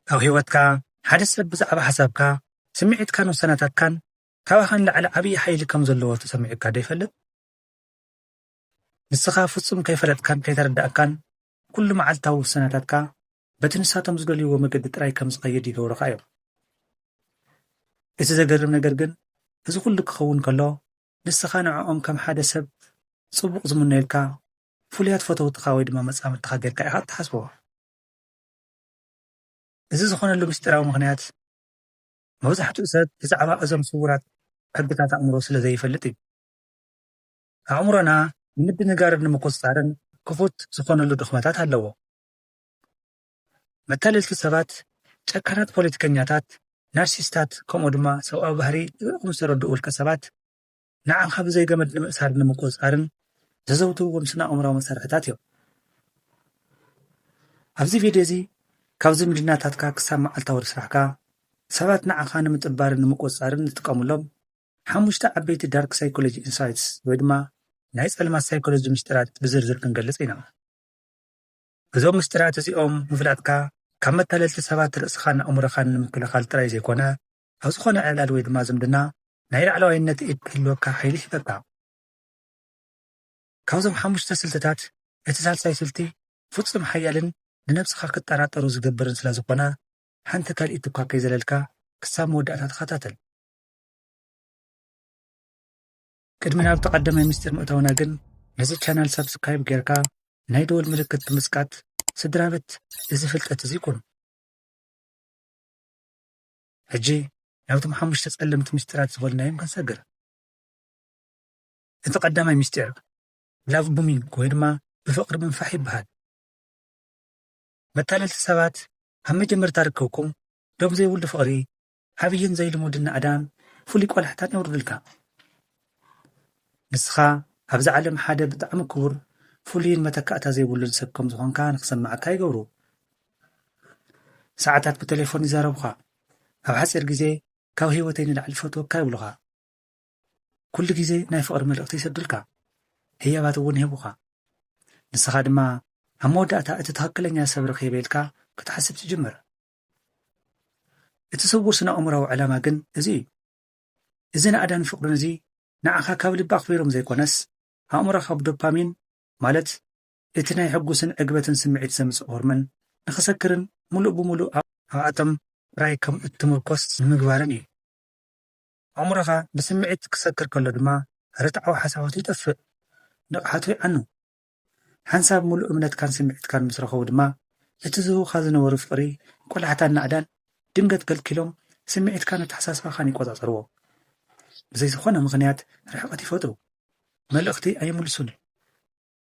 ኣብ ህይወትካ ሓደ ሰብ ብዛዕባ ሓሳብካ፣ ስምዒትካን ውሳናታትካን ካባኻ ንላዕሊ ዓብዪ ሓይሊ ከም ዘለዎ ተሰሚዑካ ዶ ይፈልጥ? ንስኻ ፍጹም ከይፈለጥካን ከይተረዳእካን፣ ኩሉ መዓልታዊ ውሳናታትካ በቲ ንሳቶም ዝደልይዎ መገዲ ጥራይ ከም ዝኸይድ ይገብሩኻ እዮም። እቲ ዘገርም ነገር ግን፣ እዚ ኩሉ ክኸውን ከሎ፣ ንስኻ ንዕኦም ከም ሓደ ሰብ ጽቡቕ ዝምነየልካ ፍሉያት ፈተውትኻ ወይ ድማ መጻምድትኻ ጌርካ ኢኻ እትሓስቦ። እዚ ዝኾነሉ ምስጢራዊ ምኽንያት፣ መብዛሕትኡ ሰብ ብዛዕባ እዞም ስዉራት ሕግታት ኣእምሮ ስለ ዘይፈልጥ እዩ። ኣእምሮና ንምድንጋርን ንምቁጽጻርን ክፉት ዝኾነሉ ድኽመታት ኣለዎ። መታለልቲ ሰባት፣ ጨካናት ፖለቲከኛታት፣ ናርሲስታት፣ ከምኡ ድማ ሰብኣዊ ባህሪ ጥዑም ዝተረድኡ ውልቀ ሰባት፣ ንዓኻ ብዘይ ገመድ ንምእሳርን ንምቁጽጻርን ዘዘውትርዎም ስነ ኣእምራዊ መሳርሕታት እዮም። ኣብዚ ቪድዮ እዚ፣ ካብ ዝምድናታትካ ክሳብ መዓልታዊ ስራሕካ፣ ሰባት ንዓኻ ንምጥባርን ንምቁጽጻርን ዝጥቀሙሎም ሓሙሽተ ዓበይቲ ዳርክ ሳይኮሎጂ ኢንሳይትስ ወይ ድማ ናይ ጸልማት ሳይኮሎጂ ምስጢራት ብዝርዝር ክንገልጽ ኢና። እዞም ምስጢራት እዚኦም ምፍላጥካ፣ ካብ መታለልቲ ሰባት ርእስኻን ኣእምሮኻን ንምክልኻል ጥራይ ዘይኮነ፣ ኣብ ዝኾነ ዕላል ወይ ድማ ዝምድና ናይ ላዕለዋይነት ኢድ ክህልወካ ሓይሊ ይህበካ። ካብዞም ሓሙሽተ ስልትታት፣ እቲ ሳልሳይ ስልቲ ፍጹም ሓያልን ንነብስኻ ክትጠራጠሩ ዝገብርን ስለ ዝኾነ፣ ሓንቲ ካልኢት እኳ ከይዘለልካ ክሳብ መወዳእታ ተኸታተል። ቅድሚ ናብ ተቐደማይ ምስጢር ምእታውና ግን፣ ነዚ ቻናል ሳብስክራይብ ጌርካ ናይ ደወል ምልክት ብምስቃት ስድራቤት እዚ ፍልጠት እዚ ኩን። ሕጂ ናብቶም ሓሙሽተ ጸለምቲ ምስጢራት ዝበልናዮም ክንሰግር። እቲ ቀዳማይ ምስጢር ላቭ ቡሚንግ ወይ ድማ ብፍቕሪ ምንፋሕ ይበሃል። መታለልቲ ሰባት ኣብ መጀመርታ ርክብኩም ዶብ ዘይብሉ ፍቕሪ፣ ዓብይን ዘይልሙድን ናእዳን ፍሉይ ቆላሕታን የውርዱልካ። ንስኻ ኣብዚ ዓለም ሓደ ብጣዕሚ ክቡር፣ ፍሉይን መተካእታ ዘይብሉን ሰብ ከም ዝኾንካ ንኽሰማዓካ ይገብሩ። ሰዓታት ብቴሌፎን ይዛረቡኻ። ኣብ ሓጺር ግዜ ካብ ህይወተይ ንላዕሊ ፈትወካ ይብሉኻ። ኩሉ ግዜ ናይ ፍቕሪ መልእኽቲ ይሰዱልካ። ህያባት እውን ይህቡኻ። ንስኻ ድማ ኣብ መወዳእታ እቲ ትኽክለኛ ሰብ ረኺበ ኢልካ ክትሓስብ ትጅምር። እቲ ስውር ስነ ኣእምሮኣዊ ዕላማ ግን እዚ እዩ። እዚ ናእዳን ፍቕርን እዚ ንዓኻ ካብ ልቢ ኣኽቢሮም ዘይኮነስ፣ ኣእምሮኻ ብዶፓሚን፣ ማለት እቲ ናይ ሕጉስን ዕግበትን ስምዒት ዘምጽእ ሆርሞን፣ ንኽሰክርን ምሉእ ብምሉእ ኣብ ኣብኣቶም ጥራይ ከም እትምርኮስ ንምግባርን እዩ። ኣእምሮኻ ብስምዒት ክሰክር ከሎ ድማ፣ ርትዓዊ ሓሳባቱ ይጠፍእ፣ ንቕሓቱ ይዓኑ። ሓንሳብ ምሉእ እምነትካን ስምዒትካን ምስ ረኸቡ ድማ፣ እቲ ዝህቡኻ ዝነበሩ ፍቕሪ፣ ቆላሕታን ናእዳን ድንገት ከልኪሎም፣ ስምዒትካን ኣተሓሳስባኻን ይቆጻጸርዎ። ብዘይ ዝኾነ ምኽንያት ርሕቀት ይፈጥሩ። መልእኽቲ ኣይምልሱን።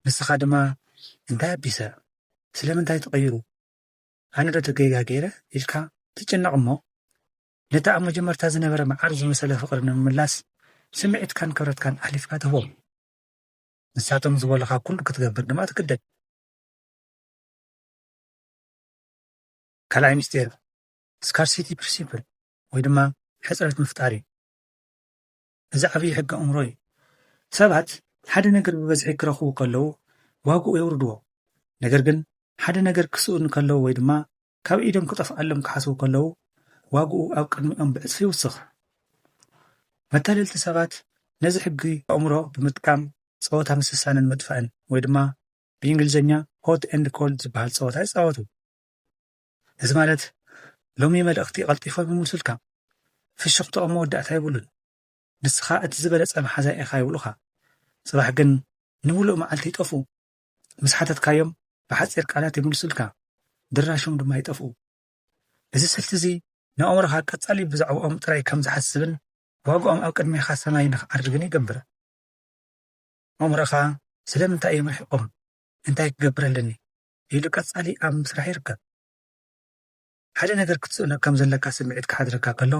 ንስኻ ድማ፣ "እንታይ ኣቢሰ? ስለምንታይ ተቐይሩ? ኣነ ዶ ተገይጋ ገይረ?" ኢልካ ትጭነቕ እሞ፣ ነቲ ኣብ መጀመርታ ዝነበረ መዓር ዝመሰለ ፍቕሪ ንምምላስ፣ ስምዒትካን ክብረትካን ኣሕሊፍካ ትህቦም። ንሳቶም ዝበሉኻ ኩሉ ክትገብር ድማ ትግደድ። ካልኣይ ምስጢር፣ ስካርሲቲ ፕሪንሲፕል ወይ ድማ ሕጽረት ምፍጣር እዩ። እዚ ዓብዪ ሕጊ ኣእምሮ እዩ። ሰባት ሓደ ነገር ብበዝሒ ክረኽቡ ከለዉ ዋግኡ የውርድዎ። ነገር ግን ሓደ ነገር ክስእኑ ከለዉ ወይ ድማ ካብ ኢዶም ክጠፍኣሎም ክሓስቡ ከለዉ ዋግኡ ኣብ ቅድሚኦም ብዕጽፊ ይውስኽ። መታለልቲ ሰባት ነዚ ሕጊ ኣእምሮ ብምጥቃም ጸወታ ምስሳንን ምጥፋእን ወይ ድማ ብእንግሊዝኛ ሆት ኤንድ ኮልድ ዝበሃል ጸወታ ይጻወቱ። እዚ ማለት ሎሚ መልእኽቲ ቀልጢፎም ይምልሱልካ። ፍሽኽትኦም መወዳእታ የብሉን። ንስኻ እቲ ዝበለጸ መሓዛ ኢኻ ይብሉኻ። ጽባሕ ግን ንምሉእ መዓልቲ ይጠፍኡ። ምስ ሓተትካዮም ብሓጺር ቃላት ይምልሱልካ። ድራሾም ድማ ይጠፍኡ። እዚ ስልቲ እዚ ንኣእምሮኻ ቀጻሊ ብዛዕባኦም ጥራይ ከም ዝሓስብን ዋግኦም ኣብ ቅድሜኻ ሰማይ ንኽዓርግን ይገብር። ኣእምሮኻ ስለምንታይ እዮም ርሒቖም? እንታይ ክገብር ኣለኒ? ኢሉ ቀጻሊ ኣብ ምስራሕ ይርከብ። ሓደ ነገር ክትስእኖ ከም ዘለካ ስምዒት ክሓድረካ ከሎ፣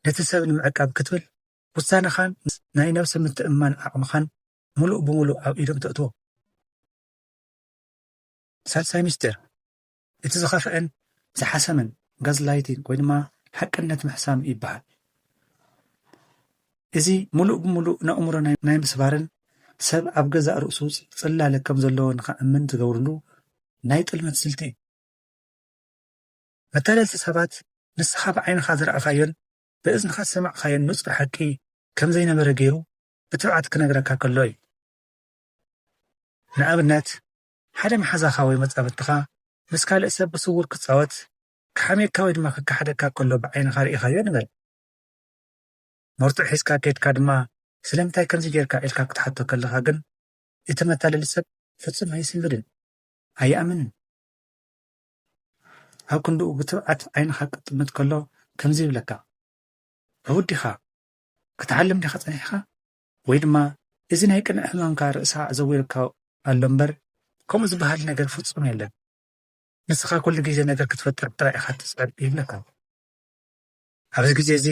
ነቲ ሰብ ንምዕቃብ ክትብል ውሳነኻን ናይ ነብሲ ምትእምማን ዓቕምኻን ምሉእ ብምሉእ ኣብ ኢዶም ተእትዎ። ሳልሳይ ምስጢር፣ እቲ ዝኸፍአን ዝሓሰመን ጋዝላይቲንግ ወይ ድማ ሓቅነት ምሕሳም ይበሃል። እዚ ምሉእ ብምሉእ ንኣእምሮ ናይ ናይ ምስባርን ሰብ ኣብ ገዛእ ርእሱ ጽላለ ከም ዘለዎ ንኸእምን ዝገብርሉ ናይ ጥልመት ስልቲ እዩ። መታለልቲ ሰባት ንስኻ ብዓይንኻ ዝረኣኻዮን ብእዝንኻ ዝሰማዕኻዮን ንጹር ሓቂ ከም ዘይነበረ ገይሩ ብትብዓት ክነግረካ ከሎ እዩ። ንኣብነት፣ ሓደ መሓዛኻ ወይ መጻምድትኻ ምስ ካልእ ሰብ ብስውር ክጻወት፣ ክሓምየካ ወይ ድማ ክከሓደካ ከሎ ብዓይንኻ ርኢኻዮ ንበል። መርትዖ ሒዝካ ከይድካ ድማ፣ "ስለምንታይ ከምዚ ጌርካ?" ኢልካ ክትሓቶ ከለኻ ግን፣ እቲ መታለሊ ሰብ ፍጹም ኣይስንብድን፣ ኣይኣምንን። ኣብ ክንድኡ ብትብዓት ዓይንኻ ክትጥምት ከሎ ከምዚ ይብለካ፣ "ዕዉት ዲኻ? ክትሓልም ዲኻ ጸኒሕካ? ወይ ድማ እዚ ናይ ቅንዕ ሕማምካ ርእሳ ኣዘዊርካ ኣሎ እምበር፣ ከምኡ ዝበሃል ነገር ፍጹም የለን። ንስኻ ኩሉ ግዜ ነገር ክትፈጥር ጥራይ ኢኻ ትጽዕር" ይብለካ። ኣብዚ ግዜ እዚ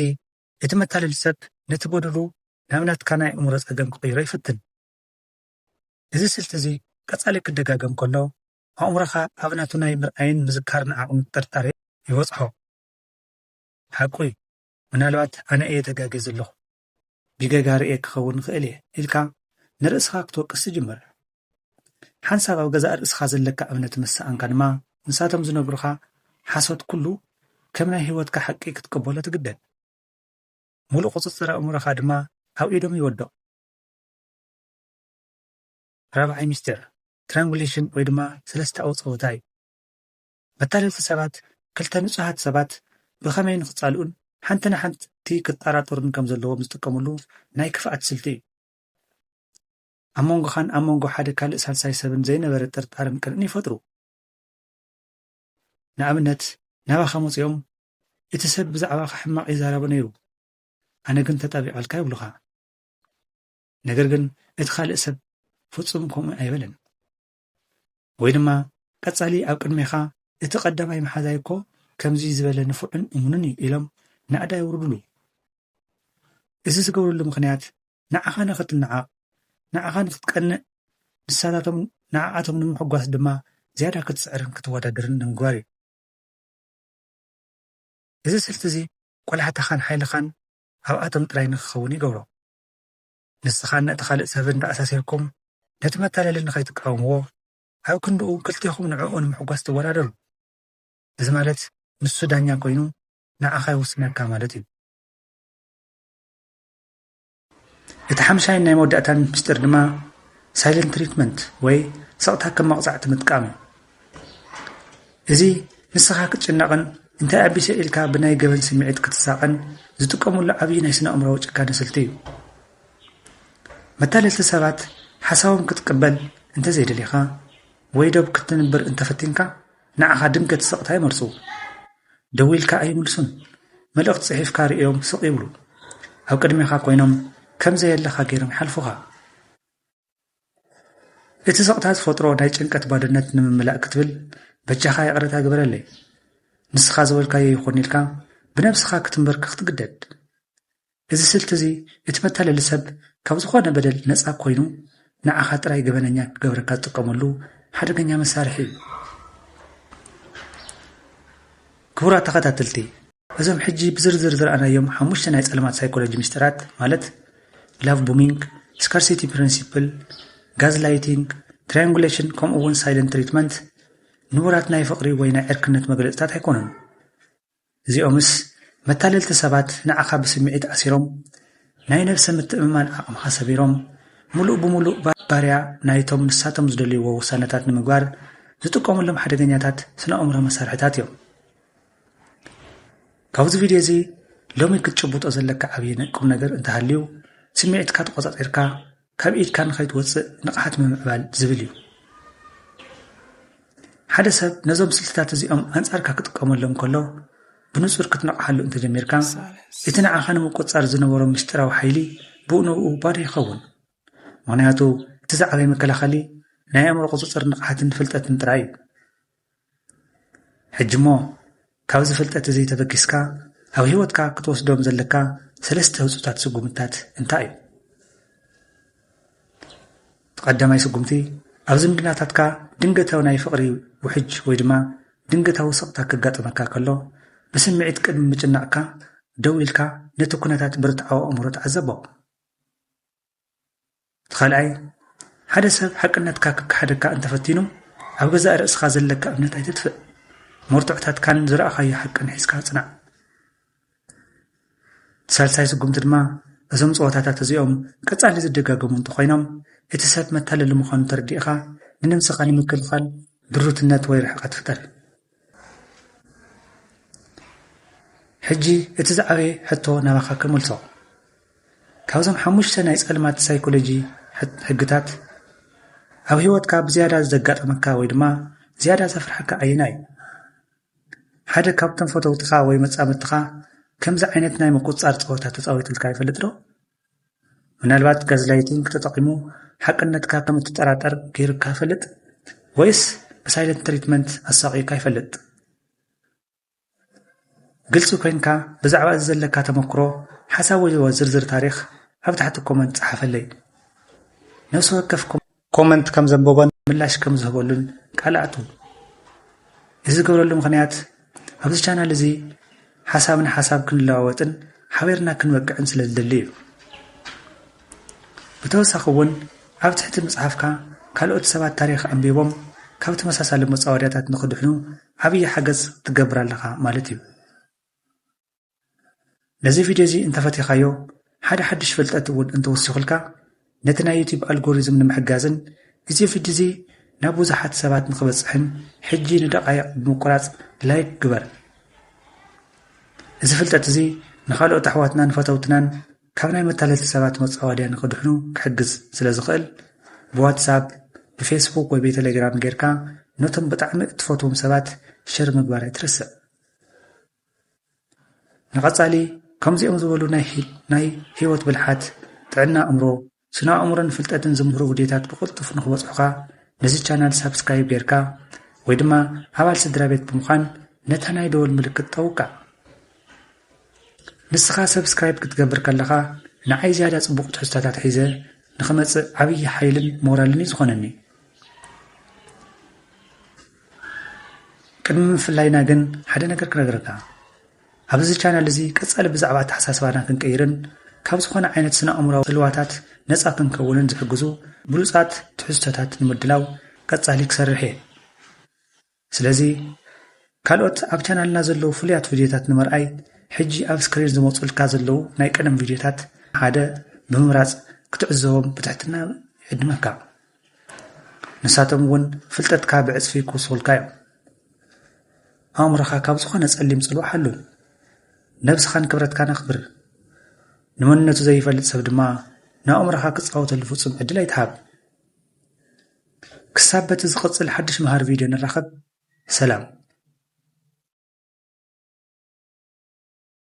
እቲ መታለሊ ሰብ ነቲ በደሉ ናብ ናትካ ናይ ኣእምሮ ጸገም ክቕይሮ ይፍትን። እዚ ስልቲ እዚ ቀጻሊ ክደጋገም ከሎ፣ ኣእምሮኻ ኣብ ናቱ ናይ ምርኣይን ምዝካርን ዓቕሚ ጥርጣሬ ይበጽሖ። ሓቁ እዩ፣ ምናልባት ኣነ እየ ተጋግየ ዘለኹ፣ ብጌጋ ርእየ ክኸውን ይኽእል እየ ኢልካ ንርእስኻ ክትወቅስ ትጅምር። ሓንሳብ ኣብ ገዛእ ርእስኻ ዘለካ እምነት ምስ ሰኣንካ ድማ፣ ንሳቶም ዝነግሩኻ ሓሶት ኩሉ ከም ናይ ህይወትካ ሓቂ ክትቀበሎ ትግደድ። ሙሉእ ቁጽጽር ኣእምሮኻ ድማ ኣብ ኢዶም ይወድቕ። ራብዓይ ሚስጢር፣ ትራንጉሌሽን ወይ ድማ ሰለስታዊ ጸወታ እዩ። መታለልቲ ሰባት ክልተ ንጹሃት ሰባት ብኸመይ ንኽጻልኡን ሓንቲ ንሓንቲ ክጠራጠሩን ከም ዘለዎም ዝጥቀምሉ ናይ ክፍኣት ስልቲ እዩ። ኣብ መንጎኻን ኣብ መንጎ ሓደ ካልእ ሳልሳይ ሰብን ዘይነበረ ጥርጣረን ቅንዕን ይፈጥሩ። ንኣብነት፣ ናባኻ መጺኦም፣ "እቲ ሰብ ብዛዕባኻ ሕማቕ ይዛረብ ነይሩ፣ ኣነ ግን ተጣቢቐልካ" ይብሉኻ። ነገር ግን እቲ ካልእ ሰብ ፍጹም ከምኡ ኣይበለን። ወይ ድማ ቀጻሊ ኣብ ቅድሜኻ፣ "እቲ ቀዳማይ መሓዛይ እኮ ከምዚ ዝበለ ንፉዕን እሙንን እዩ" ኢሎም ናእዳ የውርዱሉ። እዚ ዝገብርሉ ምኽንያት ንዓኻ ንኽትነዓቕ፣ ንዓኻ ንኽትቀንእ፣ ንሳታቶም ንዓኣቶም ንምሕጓስ ድማ ዝያዳ ክትስዕርን ክትወዳደርን ንምግባር እዩ። እዚ ስልቲ እዚ ቆላሕታኻን ሓይልኻን ኣብኣቶም ጥራይ ንኽኸውን ይገብሮ። ንስኻን ነቲ ካልእ ሰብን ተኣሳሲርኩም ነቲ መታለሊ ንኸይትቃወምዎ፣ ኣብ ክንድኡ ክልቴኹም ንዕኡ ንምሕጓስ ትወዳደሩ። እዚ ማለት ንሱ ዳኛ ኮይኑ ንዓኻ ይውስነካ ማለት እዩ። እቲ ሓምሻይን ናይ መወዳእታን ምስጢር ድማ ሳይለንት ትሪትመንት ወይ ስቕታ ከም መቕጻዕቲ ምጥቃም እዩ። እዚ ንስኻ ክትጭነቕን እንታይ ኣቢሰ ኢልካ ብናይ ገበን ስምዒት ክትሳቐን ዝጥቀሙሉ ዓብዪ ናይ ስነ ኣእምሮዊ ጭካነ ስልቲ እዩ። መታለልቲ ሰባት ሓሳቦም ክትቅበል እንተዘይደሊኻ ወይ ዶብ ክትንብር እንተፈቲንካ ንዓኻ ድንገት ስቕታ ይመርጹ። ደዊልካ ኣይምልሱን። መልእኽቲ ጽሒፍካ ርእዮም ስቕ ይብሉ። ኣብ ቅድሜኻ ኮይኖም ከም ዘየለኻ ገይሮም ይሓልፉኻ። እቲ ስቕታ ዝፈጥሮ ናይ ጭንቀት ባዶነት ንምምላእ ክትብል በጃኻ ይቕረታ ግበረለይ። ንስኻ ዝበልካዮ ይኹን ኢልካ ብነብስኻ ክትንበርክኽ ትግደድ። እዚ ስልቲ እዚ እቲ መታለሊ ሰብ ካብ ዝኾነ በደል ነጻ ኮይኑ ንዓኻ ጥራይ ገበነኛ ክገብረካ ዝጥቀመሉ ሓደገኛ መሳርሒ እዩ። ክቡራት ተኸታተልቲ፣ እዞም ሕጂ ብዝርዝር ዝረኣናዮም ሓሙሽተ ናይ ጸለማት ሳይኮሎጂ ምስጢራት ማለት ላቭ ቦሚንግ፣ ስካርሲቲ ፕሪንሲፕል፣ ጋዝ ላይቲንግ፣ ትራያንጉሌሽን ከምኡ እውን ሳይለንት ትሪትመንት ንቡራት ናይ ፍቕሪ ወይ ናይ ዕርክነት መግለጽታት ኣይኮኑን። እዚኦምስ መታለልቲ ሰባት ንዓኻ ብስምዒት ኣሲሮም ናይ ነብሰ ምትእምማን ዓቕምኻ ሰቢሮም ምሉእ ብምሉእ ባ- ባርያ ናይቶም ንሳቶም ዝደልይዎ ውሳነታት ንምግባር ዝጥቀሙሎም ሓደገኛታት ስነ ኣእምሮ መሳርሕታት እዮም። ካብዚ ቪድዮ እዚ ሎሚ ክትጭብጦ ዘለካ ዓብዪ ነ- ቁም ነገር እንተሃልዩ ስምዒትካ ተቆጻጺርካ ካብ ኢድካ ንኸይትወጽእ ንቕሓት ምምዕባል ዝብል እዩ። ሓደ ሰብ ነዞም ስልትታት እዚኦም ኣንጻርካ ክጥቀመሎም ከሎ ብንጹር ክትነቕሓሉ እንተጀሚርካ እቲ ንዓኻ ንምቁጽጻር ዝነበሮ ምስጢራዊ ሓይሊ ብኡ ንብኡ ባዶ ይኸውን። ምኽንያቱ እቲ ዝዓበየ መከላኸሊ ናይ ኣእምሮ ቁጽጽር ንቕሓትን ፍልጠትን ጥራይ እዩ። ሕጂ እሞ ካብዚ ፍልጠት እዚ ተበጊስካ ኣብ ህይወትካ ክትወስዶም ዘለካ ሰለስተ ህጹጻት ስጉምትታት እንታይ እዩ? እቲ ቀዳማይ ስጉምቲ ኣብ ዝምድናታትካ ድንገታዊ ናይ ፍቕሪ ውሕጅ ወይ ድማ ድንገታዊ ስቕታ ክጋጥመካ ከሎ ብስምዒት ቅድሚ ምጭናቕካ ደው ኢልካ ነቲ ኩነታት ብርትዓዊ ኣእምሮ ተዓዘቦ። እቲ ካልኣይ ሓደ ሰብ ሓቅነትካ ክከሓደካ እንተፈቲኑ ኣብ ገዛእ ርእስኻ ዘለካ እምነት ኣይትጥፍእ። መርትዖታትካን ዝረኣኻዮ ሓቅን ሒዝካ ጽናዕ። እቲ ሳልሳይ ስጉምቲ ድማ፣ እዞም ጸወታታት እዚኦም ቀጻሊ ዝደጋገሙ እንተኾይኖም፣ እቲ ሰብ መታለሊ ምዃኑ ተረዲእኻ፣ ንነብስኻ ንምክልኻል ድሩትነት ወይ ርሕቀት ፍጠር። ሕጂ እቲ ዝዓበየ ሕቶ ናባኻ ክምልሶ። ካብዞም ሓሙሽተ ናይ ጸልማት ሳይኮሎጂ ሕት-፣ ሕግታት፣ ኣብ ህይወትካ ብዝያዳ ዘጋጠመካ ወይ ድማ ዝያዳ ዘፍርሓካ ኣየናይ እዩ? ሓደ ካብቶም ፈተውትኻ ወይ መጻምድትኻ ከምዚ ዓይነት ናይ ምቁጽጻር ጸወታ ተጻዊቱልካ ይፈልጥ ዶ? ምናልባት ጋዝላይቲንግ ተጠቒሙ ሓቅነትካ ከም እትጠራጠር ገይሩካ ይፈልጥ? ወይስ ብሳይለንት ትሪትመንት ኣሳቒዩካ ይፈልጥ? ግልጺ ኮይንካ ብዛዕባ እዚ ዘለካ ተመክሮ፣ ሓሳብ ወይ ዝርዝር ታሪኽ ኣብ ታሕቲ ኮመንት ጸሓፈለይ። ነፍሲ ወከፍ ኮም-፣ ኮመንት ከም ዘንበቦን ምላሽ ከም ዝህበሉን ቃል ኣቱ። እዚ ዝገብረሉ ምኽንያት፣ ኣብዚ ቻናል እዚ ሓሳብ ንሓሳብ ክንለዋወጥን ሓቢርና ክንበቅዕን ስለ ዝደሊ እዩ። ብተወሳኺ እውን፣ ኣብ ትሕቲ ምጽሓፍካ ካልኦት ሰባት ታሪኽ ኣንቢቦም ካብ ተመሳሳሊ መጻወድያታት ንኽድሕኑ ዓብዪ ሓገዝ ትገብር ኣለኻ ማለት እዩ። ነዚ ቪድዮ እዚ እንተፈቲኻዮ፣ ሓደ ሓድሽ ፍልጠት እውን እንተወሲኹልካ፣ ነቲ ናይ ዩቲዩብ ኣልጎሪዝም ንምሕጋዝን እዚ ቪድዮ እዚ ናብ ብዙሓት ሰባት ንኽበጽሕን፣ ሕጂ ንደቓይቕ ብምቁራጽ ላይክ ግበር። እዚ ፍልጠት እዚ ንኻልኦት ኣሕዋትናን ፈተውትናን ካብ ናይ መታለልቲ ሰባት መጻወድያ ንኽድሕኑ ክሕግዝ ስለ ዝኽእል፣ ብዋትሳፕ፣ ብፌስቡክ ወይ ብቴሌግራም ጌርካ ነቶም ብጣዕሚ እትፈትዎም ሰባት ሸር ምግባር ኣይትረስዕ። ንቐጻሊ ከምዚኦም ዝበሉ ናይ ሂል-፣ ናይ ህይወት ብልሓት፣ ጥዕና ኣእምሮ፣ ስነ ኣእምሮን ፍልጠትን ዝምህሩ ቪድዮታት ብቕልጡፍ ንኽበጽሑኻ ነዚ ቻናል ሳብስክራይብ ጌርካ ወይ ድማ ኣባል ስድራ ቤት ብምዃን ነታ ናይ ደወል ምልክት ጠውቃ። ንስኻ ሰብስክራይብ ክትገብር ከለኻ ንዓይ ዝያዳ ጽቡቕ ትሕዝቶታት ሒዘ ንኽመጽእ ዓብዪ ሓይልን ሞራልን እዩ ዝኾነኒ። ቅድሚ ምፍላይና ግን ሓደ ነገር ክነግረካ። ኣብዚ ቻናል እዚ ቀጻሊ ብዛዕባ ኣተሓሳስባና ክንቀይርን ካብ ዝኾነ ዓይነት ስነ ኣእምሮኣዊ ጽልዋታት ነጻ ክንከውንን ዝሕግዙ ብሉጻት ትሕዝቶታት ንምድላው ቀጻሊ ክሰርሕ እየ። ስለዚ ካልኦት ኣብ ቻናልና ዘለዉ ፍሉያት ቪድዮታት ንምርኣይ ሕጂ ኣብ ስክሪን ዝመጹልካ ዘለዉ ናይ ቀደም ቪድዮታት ሓደ ብምምራጽ ክትዕዘቦም ብትሕትና ይዕድመካ። ንሳቶም እውን ፍልጠትካ ብዕጽፊ ክውስኹልካ እዮም። ኣእምሮኻ ካብ ዝኾነ ጸሊም ጽልዋ ሓሉ። ነብስኻን ክብረትካን ኣኽብር። ንመንነቱ ዘይፈልጥ ሰብ ድማ ንኣእምሮኻ ክጻወተሉ ፍጹም ዕድል ኣይትሃብ። ክሳብ በቲ ዝቕጽል ሓድሽ መሃሪ ቪድዮ ንራኸብ። ሰላም።